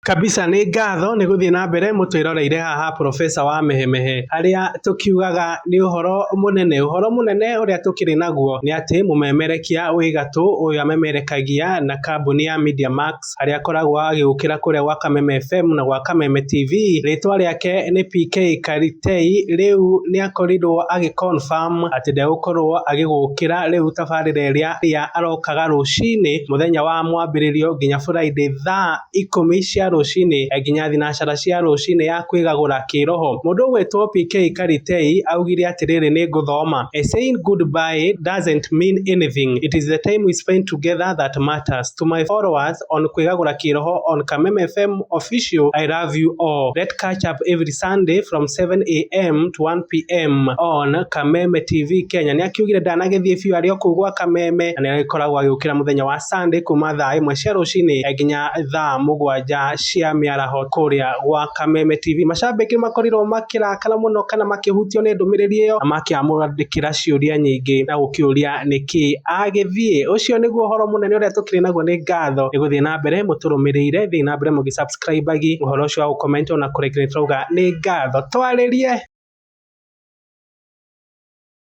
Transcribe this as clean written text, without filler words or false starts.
Kabisa nĩ ngatho nĩ gũthiĩ na mbere mũtwĩroreire haha Professor wa Mehemehe harĩa tũkiugaga nĩ ũhoro mũnene. Ũhoro mũnene ũrĩa tũkĩrĩ naguo nĩ atĩ mũmemerekia wĩ gatũ ũyũ amemerekagia na kambuni ya Media Max harĩa akoragwo agĩũkĩra kũrĩa gwa Kameme FM na gwa Kameme TV. Rĩtwa rĩake nĩ PK Karitei, rĩu nĩ akorirwo agĩ confirm atĩ ndegũkorwo agĩgũkĩra rĩu tabarĩra ĩrĩa arokaga rũcinĩ mũthenya wa mwambĩrĩrio nginya Friday thaa 10 cia rũcinĩ nginya thinacara cia rũcinĩ ya kwĩgagũra kĩroho. Mũndũ ũgwĩtwo PK Karitei augire atĩrĩrĩ, nĩ ngũthoma: "Saying goodbye doesn't mean anything. It is the time we spend together that matters. To my followers on kwĩgagũra kĩroho on Kameme FM official, I love you all. Let's catch up every Sunday from 7 a.m. to 1 p.m. on Kameme TV Kenya." Nĩ akiugire ndanagĩthiĩ biũ, arĩ o kũu gwa Kameme na nĩ agĩkoragwo agĩũkĩra mũthenya wa Sunday kuma thaa 1 cia rũcinĩ nginya thaa 7 cia mĩaraho kũrĩa gwa Kameme TV. Macambĩki makorirwo makĩrakara mũno kana makĩhutio nĩ ndũmĩrĩri ĩyo na makĩamwandĩkĩra ciũria nyingĩ na gũkĩũria nĩkĩ agĩthiĩ. Ũcio nĩguo ũhoro mũnene ũrĩa tũkĩrĩ naguo. Nĩ ngatho nĩ gũthiĩ na mbere mũtũrũmĩrĩire, thiĩ na mbere mũgĩ subscribe ũhoro ũcio wa gũ comment ona kũ like, nĩ tũrauga nĩ ngatho, twarĩrie.